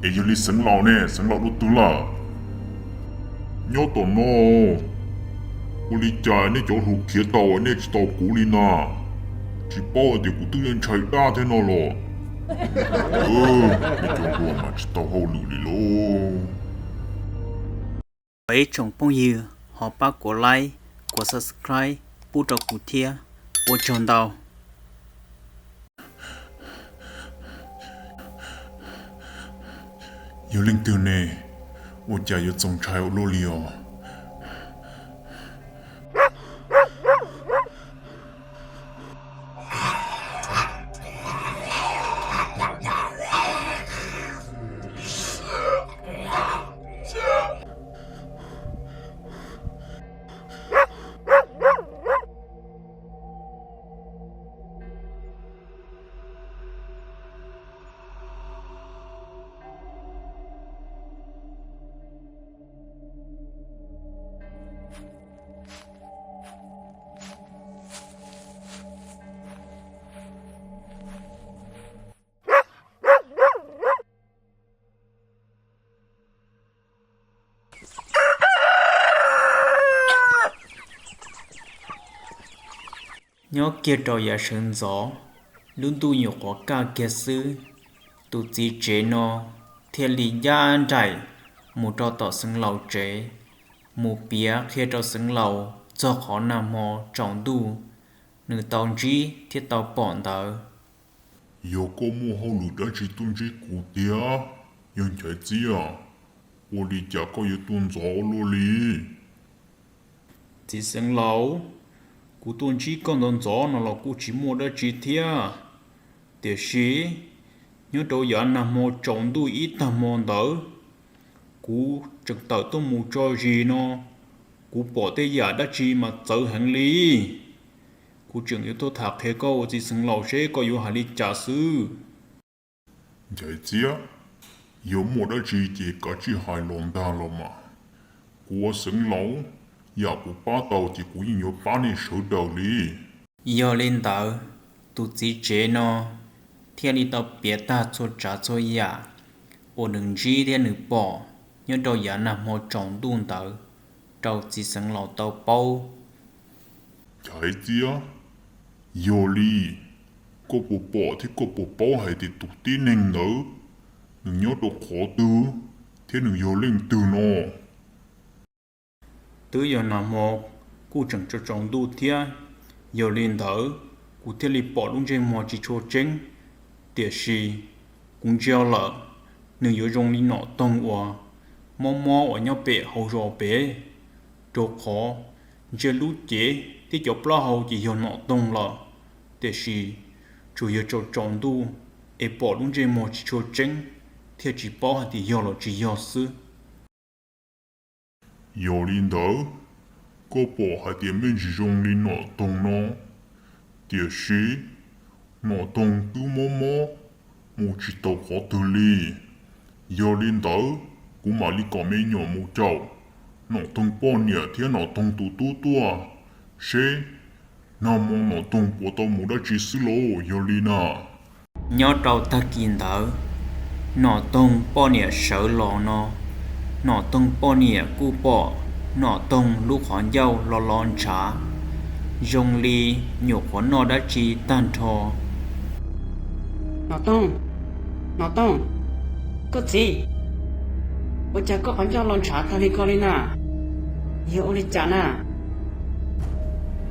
Es yog li xeev laus ne, xeev laus dua twg lawm? Nyob tom no. Ua li cas nej cov hluas khiav tau nej tsis tau kuv li na? Tsis paub tias kuv twb ntshai dab thiab no los. Nej cov hluas mas tsis tau hauj lwm li lauj. Ib tsoom phooj ywg ho pab kuv like, kuv subscribe pub rau kuv thiab, ua tsaug ntau. Yog leej twg ne? Ua cas yuav txaus ntshai ua luaj li os? Nyob kiag rau yav sawv ntxov, lub ntuj nyuam qhuav kaj kiag xwb, tus txiv tsev no thiaj li ncaj nraim mus rau tom xeev laus tsev, mus piav qhia rau xeev laus txog qhov nag hmo tsaus ntuj nws tau ntsib thiab tau pom ntawd. Yog koj muaj hauj lwm dab tsi tuaj ntsib kuv tiag, yog Nchaiv Txiab? Ua li cas koj yuav tuaj ntxov ua luaj li? Txiv xeev laus, kuv tuaj ntsib koj ntxov ntxov no los kuj tsis muaj dab tsi thiab, tiam sis nyob rau yav nag hmo tsaus ntuj ib tag hmo ntawd, kuv tseem tawm tuaj mus tso zis no, kuv pom tej yam dab tsi mas txawv heev li. Kuv tseem yuav tuaj tham qhia koj ua txiv xeev laus seb koj yuav hais li cas xwb. Nchaiv Txiab, yog muaj dab tsi ces kav tsij hais los ntag los mas. Kuv ua xeev laus, yam kuv pab tau ces kuv yeej yuav pab nej sawv daws li. Yog li ntawd, tus txiv tsev no thiaj li tau piav tag txhua tsav txhua yam uas nws ntsib thiab nws pom nyob rau yav nag hmo tsaus ntuj ntawd rau txiv xeev laus tau paub. Nchaiv Txiab, yog li, koj puas pom thiab koj puas paub hais tias tus tib neeg ntawd nws nyob rau qhov twg thiab nws yog leej twg no? Twb yog nag hmo kuj tseem tsaus tsaus ntuj thiab, yog li ntawd kuv thiaj li pom lub ntsej muag tsis tshua tseeb, tiam sis kuv ntsia lawm, nws yuav zoo li nom toog uas mob mob uas nyob pem hauv zos pem, rau qhov ntsia lub cev thiab cov plaub hau ces yog nom toog lawm, tiam sis tsuas yog tsaus tsaus ntuj es pom lub ntsej muag tsis tshua tseeb, thiaj tsis paub hais tias yog los tsis yog xwb. Yog li ntawd, koj pom hais tias me ntsis zoo li nom toog no, tiam sis nom toog twb mob mob mus tsis tau qhov twg li. Yog li ntawd, kuv mam li kom me nyuam mus caum nom toog poj niam thiab nom toog tus tub tuaj, seb nag hmo nom toog puas tau mus dab tsi xwb lauj. Yog li na, nyob rau tag kis ntawd, nom toog poj niam sawv los no, nom toog poj niam kuj pom nom toog lub qhov ncauj lo lo ntshav, zoo li nyuam qhuav noj dab tsi tag nrho. Nom toog, nom toog, koj txiv, ua cas koj qhov ncauj lo ntshav tag li ko li na? Yog ua li cas na?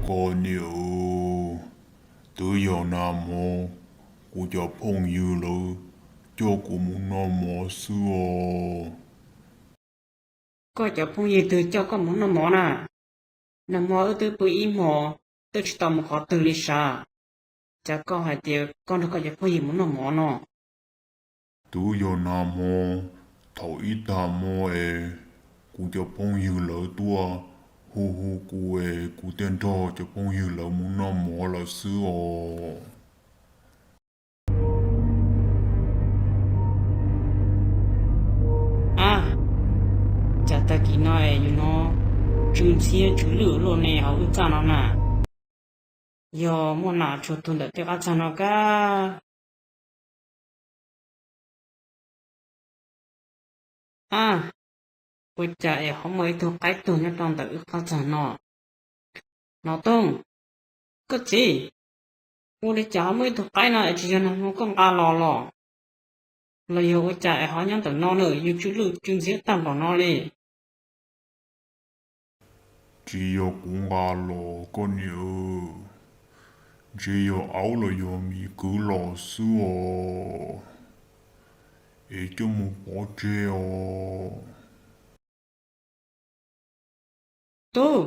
Koj niam, twb yog nag hmo kuv cov phooj ywg lawv coj kuv mus noj mov xwb os. Koj cov phooj ywg twg coj koj mus noj mov na? Nag hmo wb twb pw ib hmos, twb tsis tau mus qhov twg li sav. Cas koj hais tias koj nrog koj cov phooj ywg mus noj mov no? Twb yog nag hmo, thaum ib tag hmo es kuv cov phooj ywg lawv tuaj hu hu kuv es kuv thiaj nrog cov phooj ywg lawv mus noj mov lawm xwb os. Ab, cas tag kis no es yus no tsw ntxhiab tsw lwj luaj ne hauv wb txaj no na? Yog muaj nas tsuag tuag ntawm tej qab txag no kab. Ab, ua cas es ho muaj ib tug qaib tuag nyob rau ntawm wb qab txag no? Nom Toog, koj txiv, ua li cas ho muaj ib tug qaib no es tsis yog nag hmo koj nqa los los? Los yog ua cas es ho nyob ntawm no na, yus tsw lwj tsw ntxhiab tag npaum no li? Tsis yog kuv nqa los koj niam, ntshe yog aub los yog mis kwv los xwb os, es coj mus pov tseg os. Tub,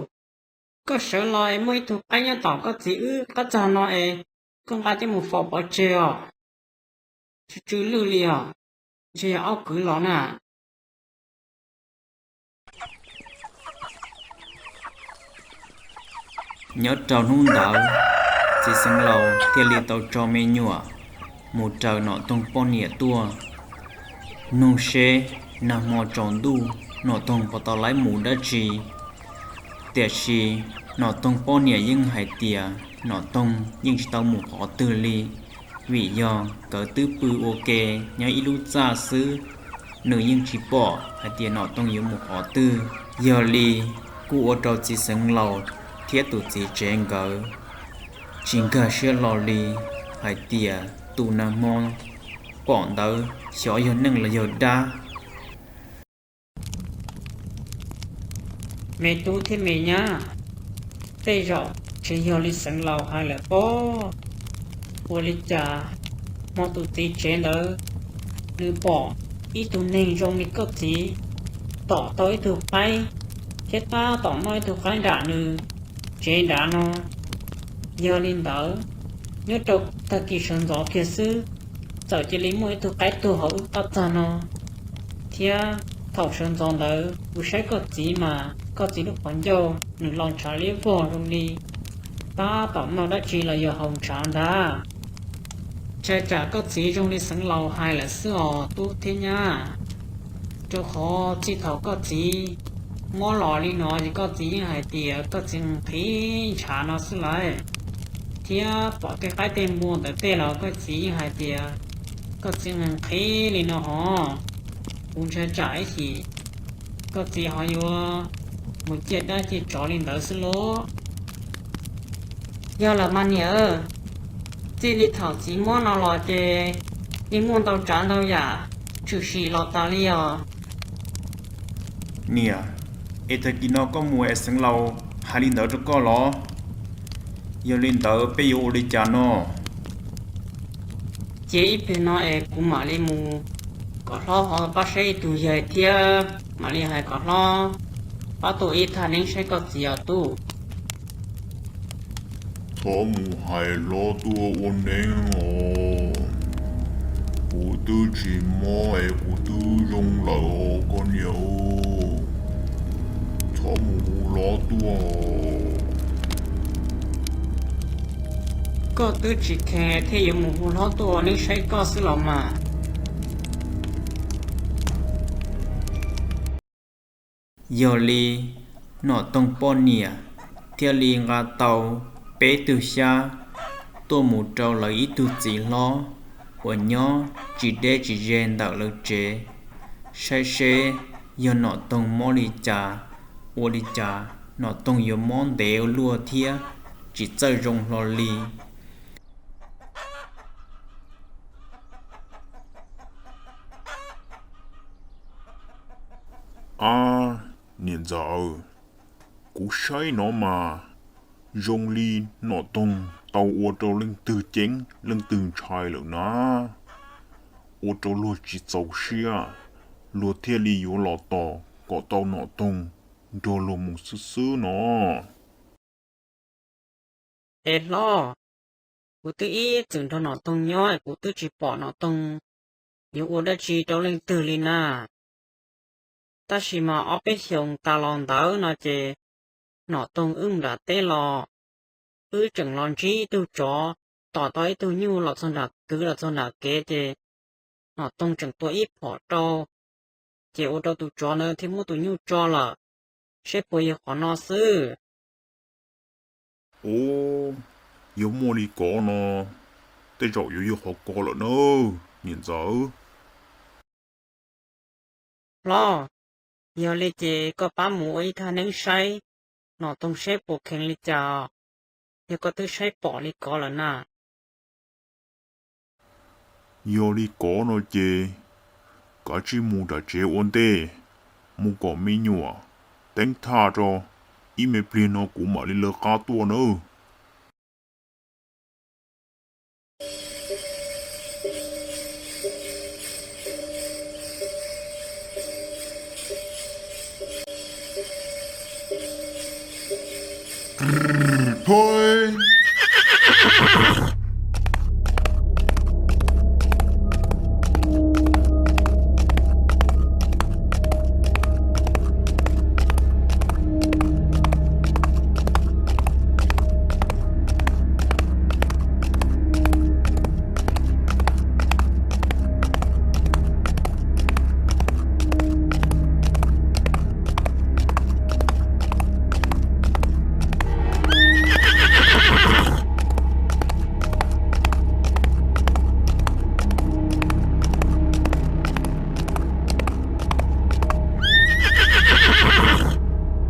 koj sawv los es muaj ib tug qaib nyob tom koj txiv wb qab txag no es koj nqa coj mus faus pov tseg os. Tsw tsw lwj li os, ntshe yog aub kwv los na. Nyob rau hnub ntawd, txiv xeev laus thiaj li tau tso me nyuam mus raws Nom Toog poj niam tuaj, nug seb nag hmo tsaus ntuj Nom Toog puas tau laiv mus dab tsi. Tiam sis Nom Toog poj niam yeej hais tias Nom Toog yeej tsis tau mus qhov twg li, vim yog nkawd twb pw ua ke nyob ib lub txaj xwb, nws yeej tsis pom hais tias Nom Toog yuav mus qhov twg. Yog li kuj ua rau txiv xeev laus thiab tus txiv tsev nkawd tsis nkag siab hlo li hais tias tus nag hmo pom ntawd xyov yog neeg los yog dab. Me tub thiab me nyab, tej zaum tseem yog li xeev laus hais lawm pob. Ua li cas hmo tus txiv tsev ntawd nws pom ib tug neeg zoo li koj txiv tom tau ib tug qaib thiab tab tom noj ib tug qaib nram nws tsev nrad no? Yog li ntawd, nyob rau tag kis sawv ntxov kiag xwb, txawm cia li muaj ib tug qaib tuag hauv wb qab txag no, thiab thaum sawv ntxov ntawd kuv saib koj txiv mas koj txiv lub qhov ncauj nws los ntshav liab vog zoo li tab tom noj dab tsi los yog haus ntshav ntag. Ntshai tsam koj txiv zoo li xeev laus hais lawm xwb os tub thiab nyab, rau qhov txij thaum koj txiv mob los li no ces koj txiv yeej hais tias koj txiv nqhis ntshav no xwb lawm, thiab pom tej qaib tej npua ntawd tej los koj txiv yeej hais tias koj txiv nqhis li no hos. Kuv ntshai tsam ib chim koj txiv ho yuav mus ciaj dab ciaj tsov li ntawd xwb lauj. Yog lawm mas niam, txij li thaum txiv mob no los ces yeej muaj ntau tsav ntau yam tshwm sim los tas li os. Niam, es tag kis no koj mus es xeev laus hais li ntawd rau koj los? Yog li ntawd peb yuav ua li cas no? Cia ib pliag no es kuv mam li mus kom hlob ho pab saib ib tug yawg thiab mam li hais kom hlob pab tuaj ib thaj neeb saib koj txiv os tub. Txhob mus hais hlob tuaj ua neeb os. Kuv twb tsis mob es kuv twb zoo lawm os koj niam. Txhob mus hu hlob tuaj. Koj twb tsis kheev thiaj yuav mus hu hlob tuaj ua neeb saib koj xwb los mas. Yog li, Nom Toog poj niam thiaj li nqa tau peb tug xyab tuaj mus rau lawv ib tug txiv hlob uas nyob tsis deb tsis ze ntawm lawv tsev, saib seb yog Nom Toog mob li cas, ua li cas Nom Toog yuav mob ntev ua luaj thiab tsis txawj zoo hlo li. Ab, niam ntxawm, kuv saib no mas zoo li Nom Toog tau ua rau leej twg ceeb leej twg ntshai lawm na. Ua rau luag tsis txaus siab, luag thiaj li yuav los tos kom tau Nom Toog nrog luag mus xwb xwb no. Es hlob, kuv twb ib txwm nrog Nom Toog nyob es kuv twb tsis pom Nom Toog yuav ua dab tsi rau leej twg li na. Tab sis mas ob peb xyoos tas los ntawd no ces Nom Toog wb mus nram teb los, wb tseem los ntsib ib tug tsov tom tau ib tug nyuj los txog nram kwv los txog nram kev ces Nom Toog tseem tua ib phom rau, ces ua rau tus tsov ntawd thiaj muab tus nyuj tso lawm, seb puas yog qhov no xwb. Ub, yog muaj li ko no, tej zaum yuav yog qhov ko lawm na, niam ntxawm. Hlob, yog li ces koj pab mus ua ib thaj neeb saib Nom Toog saib puas kheev li cas, yog koj twb saib pom li ko lawm na. Yog li ko no ces kav tsij mus nram tsev ua ntej, mus kom me nyuam teeb thaj rau, ib me pliag no kuv mam li lawv qab tuaj nawb.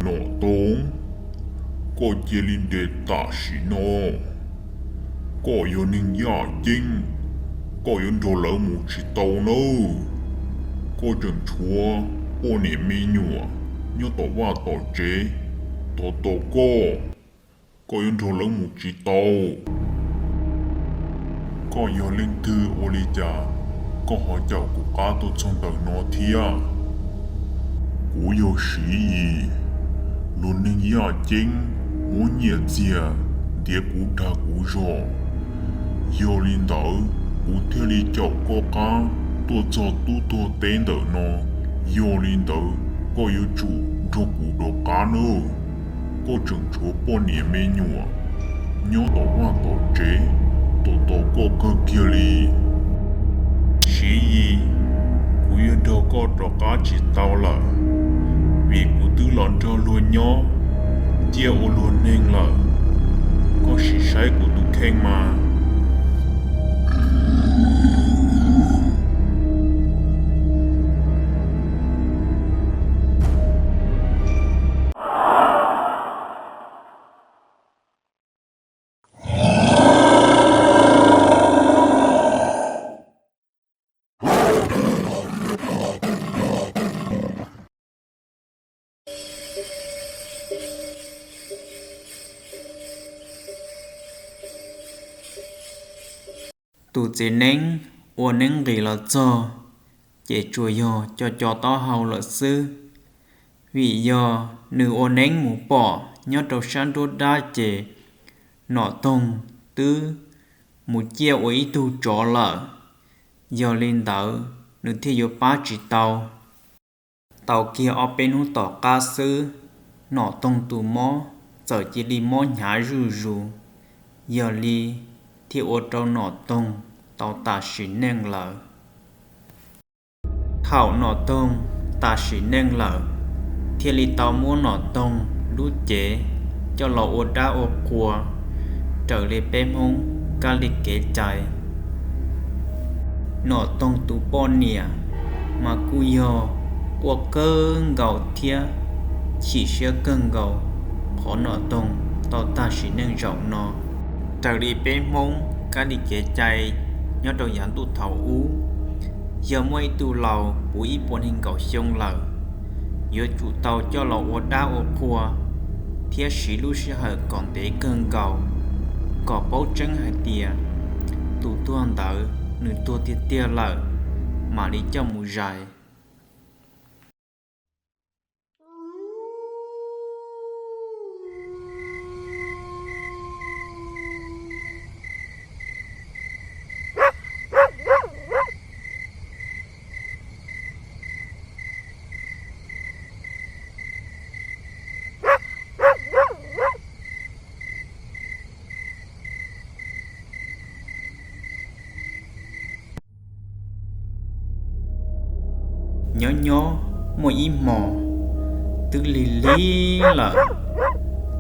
Nom Toog, koj cia li nres tam sim no. Koj yog neeg yaj ceeb, koj yuav nrog lawv mus tsis tau nawb. Koj tseem tshuav poj niam me nyuam nyob tom vaj tom tsev tos tos koj, koj yuav nrog lawv mus tsis tau. Koj yog leej twg ua li cas koj ho caum kuv qab tuaj txog ntawm no thiab? Kuv yog Siv Yis, luag neeg yaj ceeb muab nyiaj txiag ntiav kuv dag kuv zog. Yog li ntawd kuv thiaj li caum koj qab tuaj txog tub tuag teb ntawm no. Yog li ntawd koj yuav tsum nrog kuv rov qab nawb. Koj tseem tshuav poj niam me nyuam nyob tom vaj tom tsev tos tos koj kawg kiag li. Siv Yis, kuv yuav nrog koj rov qab tsis tau lawm, vim kuv twb los nrog luag nyob, ciaj ua luag neeg lawm. Koj sim saib kuv tus kheej mas. Tus txiv neeb ua neeb nqis los txog, ces tsuas yog co co taub hau lawm xwb. Vim yog nws ua neeb mus pom nyob rau sab nruab dab ces Nom Toog twb mus ciaj ua ib tug tsov lawm. Yog li ntawd nws thiaj yuav pab tsis tau. Tau kiag ob peb hnub tom qab xwb, Nom Toog tus mob txawm cia li mob hnyav zuj zus, yog li thiaj ua rau Nom Toog tau tas sim neej lawm. Thaum Nom Toog tas sim neej lawm, thiaj li tau muab Nom Toog lub cev coj los ua dab ua qhua raws li peb Hmoob kab li kev cai. Nom Toog tus poj niam mas kuj yog quaj kawg nkaus thiab chim siab kawg nkaus qhov Nom Toog tau tag sim neej zaum no. Raws li peb Hmoob kab li kev cai nyob rau yav ntuj thaum ub, yog muaj ib tug laus puv ib puas nees nkaum xyoo lawm, yuav tsum tau coj los ua dab ua qhua thiab siv lub sij hawm kom ntev kawg nkaus, kom paub tseeb hais tias tus tuag ntawd nws tuag tiag tiag lawm, mam li coj mus zais. Nyob nyob muaj ib hmos, twb lig lig lawm,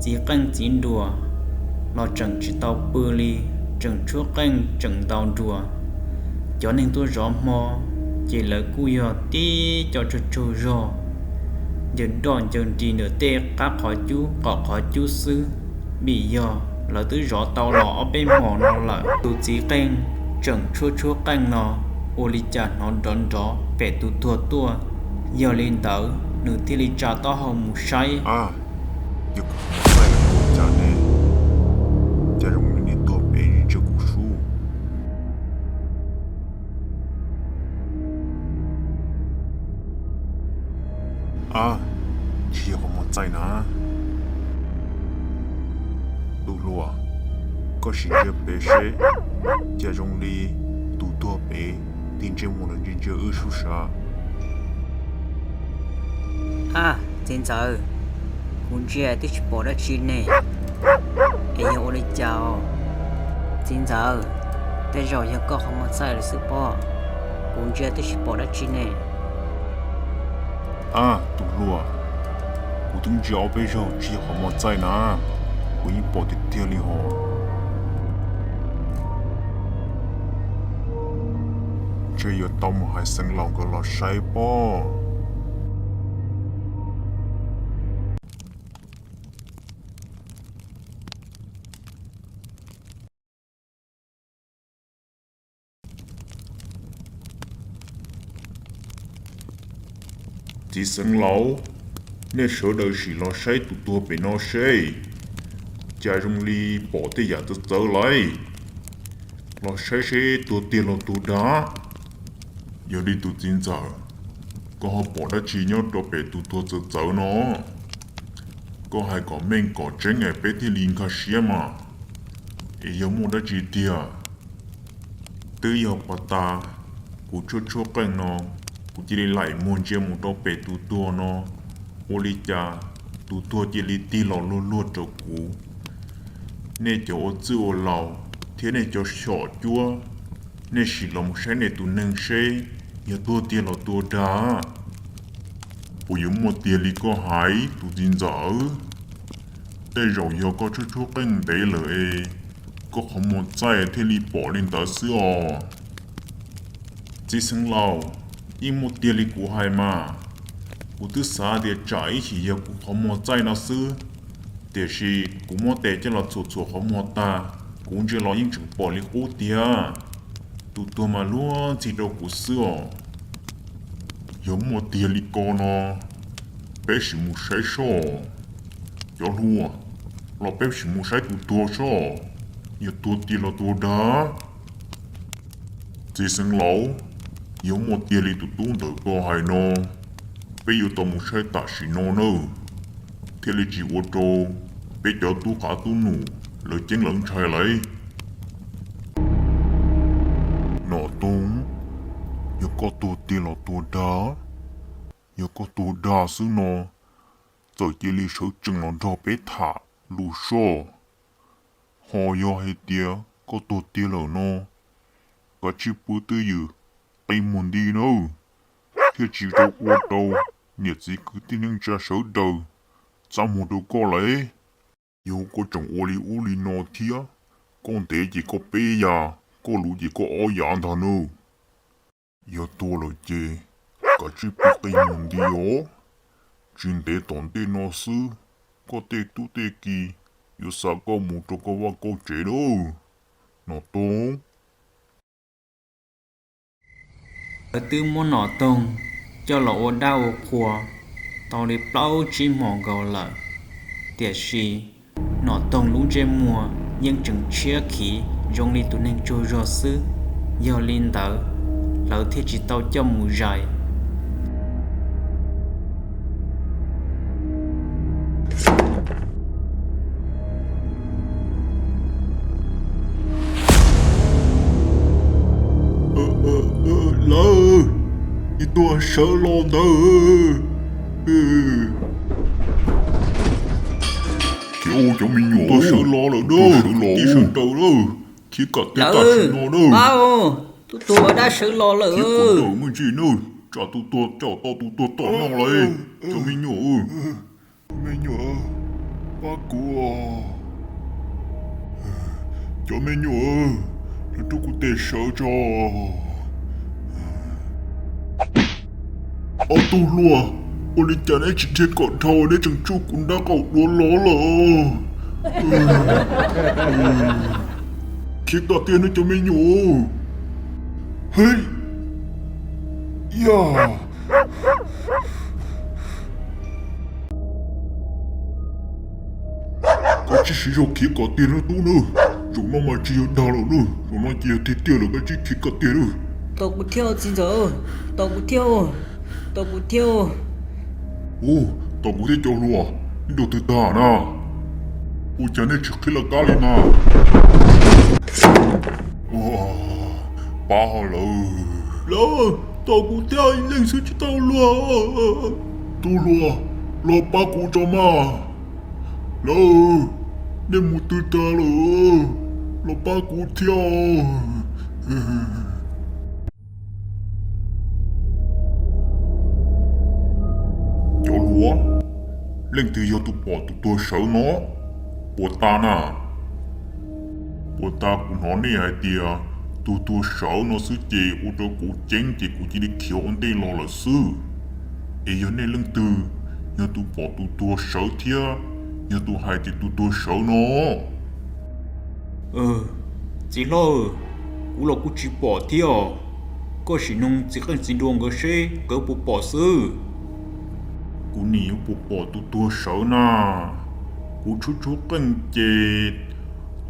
txiv qeej txiv nruas los tseem tsis tau pw li, tseem tshuab qeej tseem ntaus nruas. Cov neeg tuaj zov hmo ces lawv kuj yog tib co tsaug tsaug zog, ncaws nroj ncaws nris ntawm tej qab qhov cub qom qhov cub xwb, vim yog lawv twb zov tau los ob peb hmos no lawm. Tus txiv qeej tseem tshuab tshuab qeej no, ua li cas hnov nrov nrov pem tus tuag tuaj, yog li ntawd nws thiaj li tsa taub hau mus saib. Yog kuv qhov muag txaij los ua cas ne? Cas zoo li nws tuag pem ntsia kuv sub. Ab, tsis yog qhov muag txaij na. Tus hluas, koj sim ntsia pem seb, cas zoo li tus tuag pem tig ntsej muag los ntsia ntsia wb sub sav. Ab, txiv ntxawm, kuv ntsia twb tsis pom dab tsi ne, es yog ua li cas? Txiv ntxawm, tej zaum yog koj qhov muag txaij lawm xwb pob, kuv ntsia twb tsis pom dab tsi ne. Ab, tus hluas, kuv twb ntsia ob peb zaug tsis yog qhov muag txaij na, kuv yeej pom tiag tiag li hos. Ntshe yuav tau mus hais xeev laus nkawd los saib pob. Txiv xeev laus, nej sawv daws sim los saib tus tuag pem no seb, cas zoo li pom tej yam txawv txawv lauj. Los saib seb tuag tiag los tuag dag. Yog li tus txiv ntxawm, koj ho pom dab tsi nyob rau pem tus tuag txawv txawv no? Koj hais kom meej kom tseeb es peb thiaj li nkag siab mas. Es yog muaj dab tsi tiag? Twb yog pas tas kuv tshuab tshuab qeej no, kuv cia li laim muag ntsia mus rau pem tus tuag no, ua li cas tus tuag cia li tig los luag luag rau kuv. Nej cov ua txwj ua laus thiab nej cov xyom cuab, nej sim los mus saib nej tus neeg seb yog tuag tiag los tuag dag. Puas yuav muaj tiag li koj hais tus txiv ntxawm? Tej zaum yog koj tshuab tshuab qeej ntev lawm es koj qhov muag txaij thiaj li pom li ntawd xwb os. Txiv xeev laus, yeej muaj tiag li kuv hais mas. Kuv twb xav tias tsam ib chim yog kuv qhov muag txaij no xwb, tiam sis kuv muab tes coj los txhuam txhuam qhov muag tag, kuv ntsia los yeej tseem pom li qub tiag. Tus tuag mas luag ntxhi rau kuv xwb os. Yog muaj tiag li ko no, peb sim mus saib soj. Cov hluas, los peb sim mus saib tus tuag soj, yog tuag tiag los tuag dag. Txiv xeev laus, yog muaj tiag li tus tub ntawm koj hais no, peb yuav tau mus saib tam sim no nawb, thiaj li tsis ua rau peb cov tub qav tub num lawv ceeb lawv ntshai lauj. Nom Toog, yog koj tuag tiag los tuag dag? Yog koj tuag dag xwb no, txawm cia li sawv tsees los nrog peb tham lus soj. Ho yog hais tias koj tuag tiag lawm no, kav tsij pw twj ywm qi muag nti nawb, thiaj tsis tau ua rau niam txiv kwv tij neej tsa sawv daws txaj muag rau koj lauj. Yog koj tseem ua li ub li no thiab, koj ntev ces koj peb yav, koj luv ces koj ob yav ntag nawb. Yog tuag lawm ces kav tsij pw qi muag nti os. Tsis ntev tom ntej no xwb, koj tej tub tej ki yuav xa koj mus rau koj vaj koj tsev lawm, Nom Toog. Lawv twb muab Nom Toog coj los ua dab ua qhua tau li plaub tsib hmos nkaus lawm, tiam sis Nom Toog lub ntsej muag yeej tseem tshiab khiv zoo li tus neeg tsaug zog xwb. Yog li ntawd, lawv thiaj tsis tau coj mus zais. Lawv, ib tug sawv los ntawd. Khiav ua cov me nyuam, tus sawv los lawm, tus sawv los, sawv daws lawm, khiav kom tag tam sim no lawm. Pab, tus tuag dab sawv los lawm, khiav kom tag me ntsis nawb, tsam tus tuag, tsam tau tus tuag tom no lawm, cov me nyuam. Me nyuam, pab kuv. Cov me nyuam, los rub kuv tes sawv tso. Ob tug hluas, ua li cas neb tsis dhia kom dhau, neb tseem tsuj kuv nrab qaum dua los lawm? Khiav kom tiag nawb cov me nyuam. Hej, ya. Koj tsis siv zog khiav kom tiag nawb tub nawb. Zaum no mas tsis yog dag lawm nawb, zaum no ces yog tiag tiag lawm, koj tsis khiav kom tiag nawb. Tos kuv thiab txiv ntxawm, tos kuv thiab, tos kuv thiab. Tos kuv thiab cov hluas, nej dua twg tag na? Ua cas nej tsis qhib laj kab li na? Pab ho lawm. Lawm, tos kuv thiab ib leeg xwb tsis tau luag. Tus hluas, los pab kuv tso mas. Lawm, nej mus twg tag lawm? Los pab kuv thiab. Cov hluas, leej twg yog tus pom tus tuag sawv no? Puas tas na? Puas tas kuv hnov nej hais tias tus tuag sawv no xwb ces ua rau kuv ceeb ces kuv cia li khiav ua ntej los lawm xwb. Es yog nej leej twg yog tus pom tus tuag sawv thiab yog tus hais tias tus tuag sawv no? Txiv hlob, kuv los kuj tsis pom thiab os. Koj sim nug txiv qeej txiv duas nkawd seb nkawd puas pom xwb. Kuv nim yuav puas pom tus tuag sawv na. Kuv tshub tshub qeej ces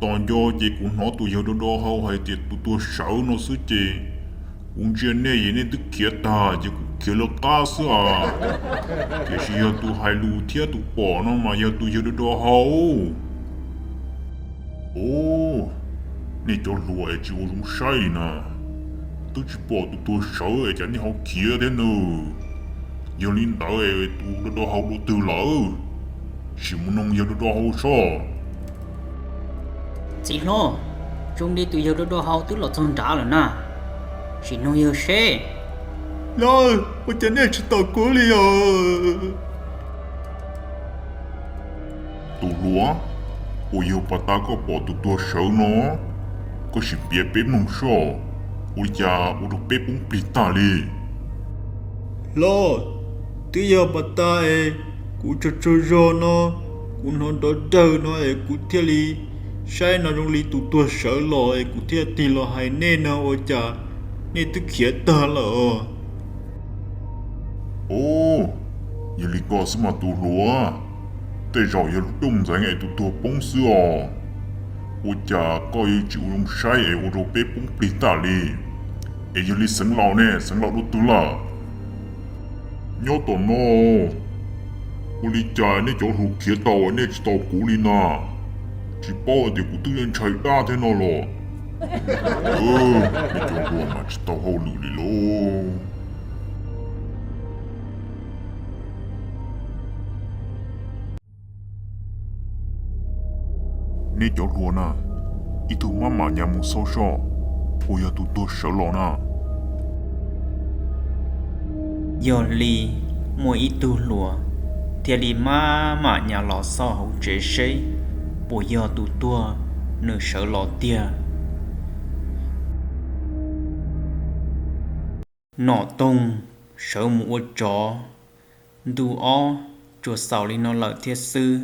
tos nco ces kuv hnov tus yawg do do hau hais tias tus tuag sawv no xwb ces kuv ntsia nej es nej twb khiav tag ces kuv khiav lawv qab xwb as. Tiam sis yog tus hais lus thiab tus pom no mas yog tus yawg do do hau. Os, nej cov hluas es tsis ua zoo saib li na, twb tsis pom tus tuag sawv es cas nej ho khiav thiab nawb? Yog li ntawd es tus do do hau dua twg lawm? Sim mus noog yawg do do hau soj. Txiv hlob, zoo li tus yawg do do hau twb los txog nrad lawm na, sim noog yawg seb. Lawm, ua cas nej tsis tau kuv li os? Tus hluas, puas yog pas tas koj pom tus tuag sawv no? Koj sim piav peb mloog soj, ua li cas ua rau peb poob plig tag li? Hlob, twb yog pas tas es kuv tsaug tsaug zog no, kuv hnov nrov dawg no es kuv thiaj li saib no zoo li tus tuag sawv los es kuv thiaj tig los hais nej no, ua cas nej twb khiav tag lawm os? Os, yog li koj xwb mas tus hluas, tej zaum yog lub rooj ntxeev es tus tuag poob xwb os. Ua cas koj yuav tsis ua zoo saib es ua rau peb poob plig tag li? Es yog li xeev laus ne, xeev laus dua twg lawm? Nyob tom no. Ua li cas nej cov hluas khiav tau nej tsis tau kuv li na? Tsis paub tias kuv twb ntshai dab thiab no los. Nej cov hluas mas tsis tau hauj lwm li lauj. Nej cov hluas na, ib tug maj mam nyas mus xauj soj, puas yog tus tuag sawv los na? Yog li muaj ib tug hluas thiaj li maj mam nyas los xauj hauv tsev seb puas yog tus tuag nws sawv los tiag. Nom Toog sawv mus ua tsov, ntu ob tsuas xaus li no lawm thiab xwb.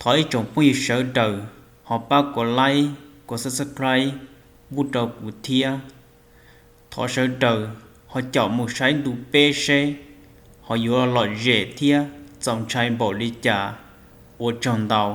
Thov ib tsoom phooj ywg sawv daws ho pab kuv like, kuv subscribe pub rau kuv thiab. Thov sawv daws ho caum mus saib ntu peb seb ho yuav lom zem thiab txaus ntshai npaum li cas. Ua tsaug ntau.